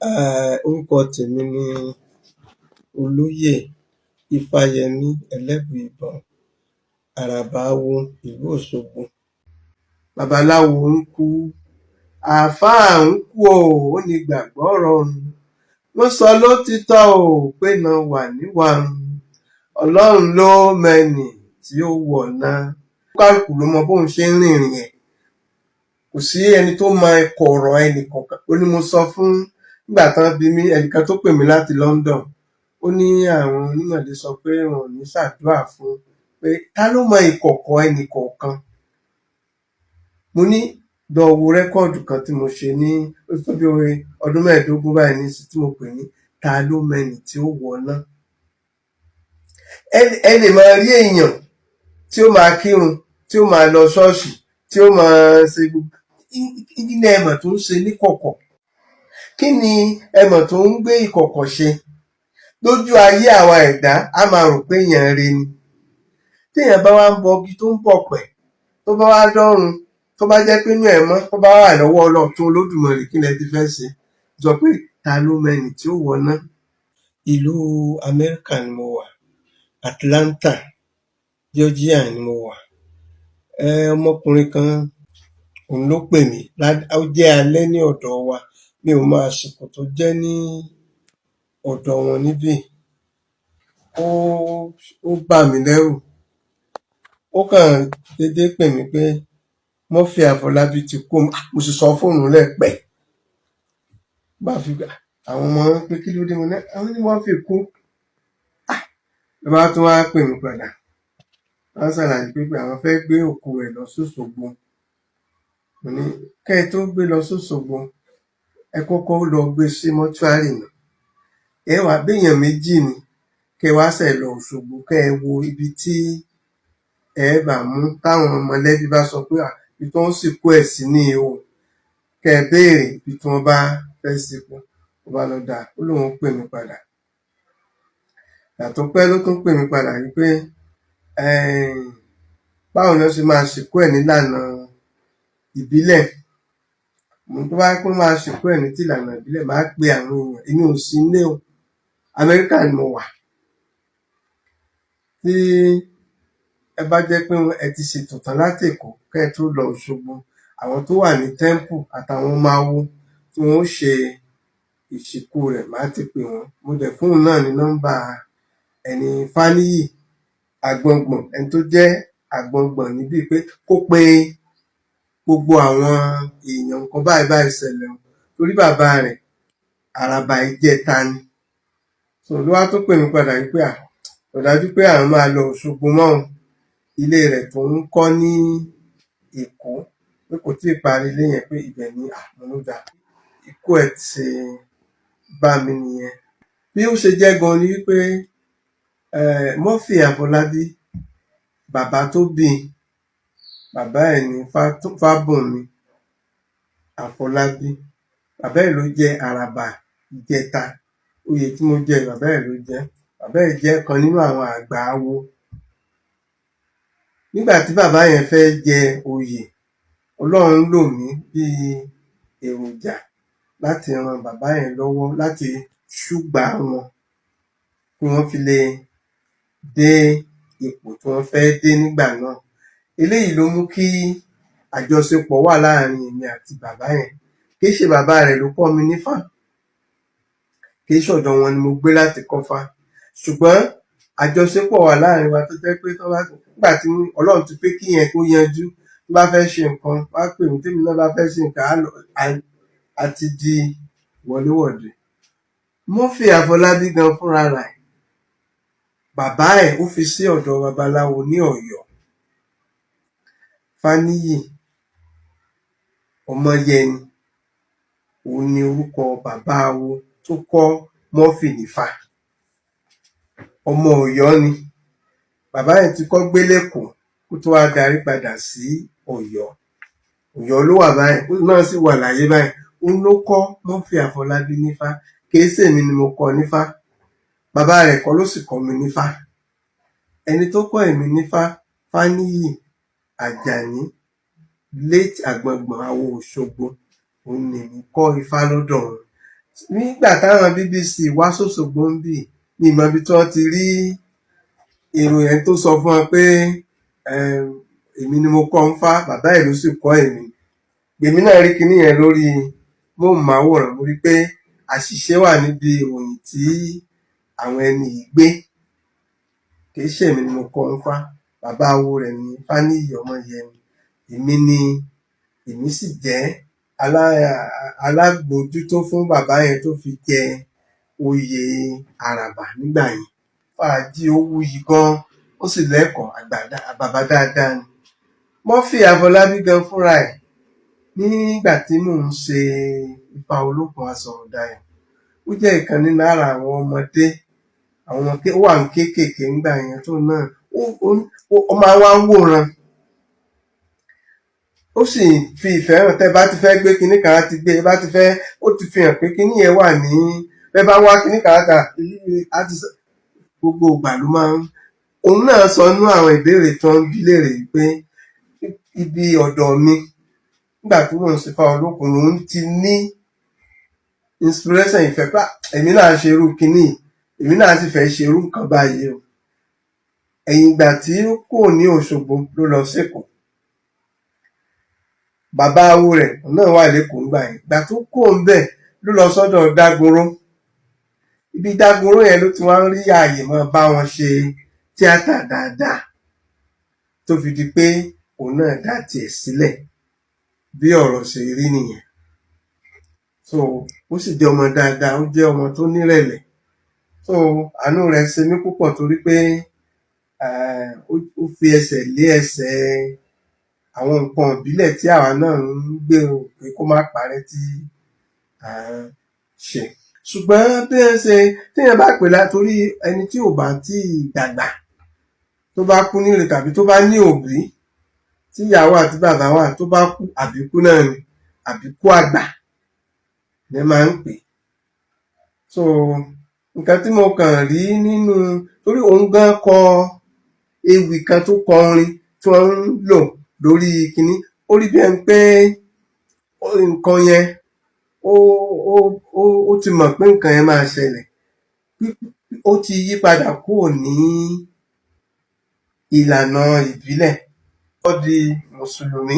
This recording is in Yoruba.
Orúkọ tèmi ni Olóyè Ifáyẹmí Ẹlẹ́buìbọn, Àràbà Awo ìlú Òṣogbo. Babaláwo ń kú, àáfàá ń kú o, ó ní gbàgbọ́ rọrùn. Wọ́n sọ lótìítọ́ o pé iná wà níwàrun. Ọlọ́run ló mẹ́ni tí ó wọ̀ná. Kálukú ló mọ bóun ṣe ń rìnrìn ẹ̀. Kò sí ẹni tó mọ kọ̀rọ̀ ẹnì kọ̀ọ̀kan. Ó ní mo sọ fún nígbà tán bí mi, ẹnìkan tó pè mí láti London. Ó ní àwọn onímọ̀lé sọ pé wọn ò ní ṣàdúrà fún un, pé ta ló mọ ìkọ̀kọ̀ ẹnì kọ̀ọ̀kan. Mo ní lọ wo record kan tí mo ṣe ní ó tó bí ọdún 15 báyìí nísìnyí tí mo pè ní Ta ló mẹ́ni tí ó wọná. Ẹ lè máa rí èèyàn tí ó máa kírun, tí ó máa lọ ṣọ́ọ̀ṣì, tí ó máa ṣe gbogbo. Kí ni ẹ mọ̀ tó ń ṣe níkọ̀kọ̀? Kí ni ẹ mọ̀ tó ń gbé ìkọ̀kọ̀ ṣe? Lójú ayé àwa ẹ̀dá, á máa rò pé èèyàn re ni. Téèyàn bá wá ń bọgi tó ń bọ̀pẹ̀, tó bá wá dọ́run, tó bá jẹ́ pé inú ẹ̀ mọ́, tó bá wà lọ́wọ́ Ọlọ́run Olódùmarè, kí lẹ ti fẹ́ ṣe? Sọ pé ta ló mẹ́ni tí ó wọná? Ìlú Amẹ́ríkà ni mo wà, Atlanta, Georgia ni mo wà. Ọmọkùnrin kan òun ló pè mí, ó jẹ́ alẹ́ ní ọ̀dọ̀ wa. Mi ò mọ àsìkò tó jẹ́ ní ọ̀dọ̀ wọn níbí. Ó bà mí lẹ́rù. Ó kàn dédé pè mí pé Murphy Àfọlábí ti kú. Mo sì sọ fóònù lẹ̀ pẹ̀. Bá fi gbà àwọn ọmọ wọn pé kí ló dé, mo ní àwọn ní Murphy kú. Ló bá tún wá pè mí padà. Wọ́n ṣàlàyé pé àwọn fẹ́ gbé òkú rẹ̀ lọ sóṣogbo. Mo ní kẹ́ ẹ tó gbé lọ sóṣogbo, ẹ kọ́kọ́ lọ gbé sí mọ́ṣúárì náà. Ẹ wá béèyàn méjì ni kẹ́ ẹ wá ṣẹ̀ lọ Òṣogbo, kẹ́ ẹ wo ibi tí ẹ bá mú táwọn mọ̀lẹ́bí bá sọ pé ibi tí wọ́n sìnkú ẹ̀ sí ní o, kẹ́ ẹ béèrè ibi tí wọ́n bá fẹ́ sìnkú. Ó bá lọ dáa, ó lóun ó pè mí padà. Ìgbà tó pẹ́ ló tún pè mí padà wípé báwo ni wọ́n ṣe máa sìnkú ẹ̀ nílànà ìbílẹ̀. Mo ní tó bá jẹ́ pé wọ́n máa sìnkú ẹ̀ ní tìlànà ìbílẹ̀, màá pe àwọn èèyàn. Èmi ò sí nílé o, Amẹ́ríkà ni mo wà. Tí ẹ bá jẹ́ pé ẹ ti ṣètò tán láti Èkó kẹ́ ẹ tó lọ Òṣogbo, àwọn tó wà ní temple àtàwọn ọmọ awo tí wọ́n ó ṣe ìsìnkú rẹ̀, màá ti pè wọ́n. Mo dẹ̀ fún òun náà ní nọ́mbà ẹni Fáníyì Àgbọngbọ̀n, ẹni tó jẹ́ Àgbọngbọ̀n níbí, pé kó pe gbogbo àwọn èèyàn, nǹkan báyìí báyìí ṣẹlẹ̀ o, torí bàbá rẹ̀ Àràbà Ìjẹta ni. So ló wá tún pè mí padà wípé kò dájú pé àwọn máa lọ Òṣogbo mọ́ o. Ilé rẹ̀ tó ń kọ́ ní Èkó, pé kò tíì parí ilé yẹn, pé ibẹ̀ ni mo ló dáa. Ikú ẹ̀ ti ṣe bá mi nìyẹn. Bí ó ṣe jẹ́ gan ni wípé Murphy Àfọlábí, bàbá tó bí i, bàbá ẹ̀ ní Fábùnmi Àfọlábí. Bàbá ẹ̀ ló jẹ́ Àràbà Ìjẹta. Oyè tí mo jẹ, bàbá ẹ̀ ló jẹ́. Bàbá ẹ̀ jẹ́ kan nínú àwọn àgbà awo. Nígbà tí bàbá yẹn fẹ́ jẹ oyè, Ọlọ́run lò mí bíi èròjà láti ran bàbá yẹn lọ́wọ́ láti ṣúgbàá wọn kí wọ́n fi lè dé ipò tí wọ́n fẹ́ dé nígbà náà. Eléyìí ló mú kí àjọṣepọ̀ wà láàrin èmi àti bàbá yẹn. Kì í ṣe bàbá rẹ̀ ló kọ́ mi nífá, kì í ṣọ̀dọ̀ wọn ni mo gbé láti kọ́fá, ṣùgbọ́n àjọṣepọ̀ wà láàrin wa tó jẹ́ pé tó bá nígbà tí Ọlọ́run ti pé kí yẹn kó yanjú, tó bá fẹ́ ṣe nǹkan, wá pè mí, tèmi náà bá fẹ́ ṣe nǹkan, á lọ àti di wọléwọ̀de. Murphy Àfọlábí gan fúnra rẹ̀, bàbá ẹ̀ ó fi sí ọ̀dọ̀ babaláwo ní Ọ̀yọ́. Fáníyì Ọmọyẹni òun ni orúkọ bàbá awo tó kọ́ Murphy nífá. Ọmọ Ọ̀yọ́ ni. Bàbá yẹn ti kọ́ gbé l'Ékòó kó tó wá darí padà sí Ọ̀yọ́. Ọ̀yọ́ ló wà báyìí, òun náà sì wà láyé báyìí. Òun ló kọ́ Murphy Àfọlábí nífá. Kì í ṣèmi ni mo kọ́ nífá. Bàbá rẹ̀ kọ́ ló sì kọ́ mi nífá. Ẹni tó kọ́ èmi nífá, Fáníyì Àjàní, late Àgbọngbọ̀n Awo Òṣogbo, òun lèmi kọ́ ifá lọ́dọ̀ wọn. Nígbà táwọn BBC wá sÓṣogbo ńbí, mi ì mọ ibi tí wọ́n ti rí ìròyìn tó sọ fún wọn pé èmi ni mo kọ́ ńfá, bàbá ẹ̀ ló sì kọ́ èmi. Èmi náà rí kinní yẹn lórí móhùnmáwòrán, mo rí pé àṣìṣe wà níbi ìròyìn tí àwọn ẹni yìí gbé. Kì í ṣèmi ni mo kọ́ ńfá, bàbá awo rẹ̀ ní Fáníyì Ọmọyẹmi. Èmi ni èmi sì jẹ́ alábòójútó fún bàbá yẹn tó fi jẹ oyè àràbà nígbà yẹn. Fàájì ó wuyì gan, ó sì lẹ́kọ̀ọ́, àgbà bàbá dáadáa ni. Murphy Àfọlábí gan fúnra ẹ̀, nígbà tí mò ń ṣe Ifá Olókun Asọ̀rọ̀dayọ̀, ó jẹ́ ìkan nínú lára àwọn ọmọdé, àwọn ọmọ ó wà ní kéékèèké ńgbà yẹn tóun náà ó máa wá ń wòran. Ó sì fi ìfẹ́ hàn. Tẹ́ bá ti fẹ́ gbé kinní kan, á ti gbé, bá ti fẹ́, ó ti fi hàn pé kinní yẹn wà ní, bẹ́ bá wá kinní kan á ti sọ. Gbogbo ìgbà ló máa ń, òun náà sọ nínú àwọn ìbéèrè tó ń bi léèrè pé ibi ọ̀dọ̀ mi nígbà tí mò ń ṣe Ifá Olókun lòun ti ní inspiration, ìfẹ́ pé èmi náà ṣe irú kinní yìí, èmi náà sì fẹ́ ṣe irú nǹkan báyìí o. Ẹ̀yìn ìgbà tí ó kúrò ní Òṣogbo ló lọ sÉkòó. Bàbá awo rẹ̀ òun náà wà lÉkòó ńgbà yẹn. Ìgbà tó kúrò ńbẹ̀ ló lọ sọ́dọ̀ Dágunró. Ibi Dágunró yẹn ló ti wá ń rí ààyè máa bá wọn ṣe tíátà dáadáa, tó fi di pé òun náà dá tiẹ̀ sílẹ̀. Bí ọ̀rọ̀ ṣe rí nìyẹn. So ó sì jẹ́ ọmọ dáadáa, ó jẹ́ ọmọ tó nírẹ̀lẹ̀. So àánú rẹ̀ ṣe mí púpọ̀ torí pé ó fi ẹsẹ̀ lé ẹsẹ̀ àwọn nǹkan ìbílẹ̀ tí àwa náà ń gbèrò pé kó má parẹ́ tí à ń ṣe. Ṣùgbọ́n bí wọ́n ṣe, téèyàn bá pè lá, torí ẹni tí ò bá tíì dàgbà tó bá kú nírè tàbí tó bá ní òbí tí ìyá wà tí bàbá wà tó bá kú, àbíkú náà ni, àbíkú àgbà ni máa ń pè. So nǹkan tí mo kàn rí nínú, torí òun gan kọ ewì kan tó kọ orin tí wọ́n ń lò lórí kinní, ó rí bí ẹni pé nǹkan yẹn ó ti mọ̀ pé nǹkan yẹn máa ṣẹlẹ̀. Ó ti yí padà kúrò ní ìlànà ìbílẹ̀, ó di mùsùlùmí.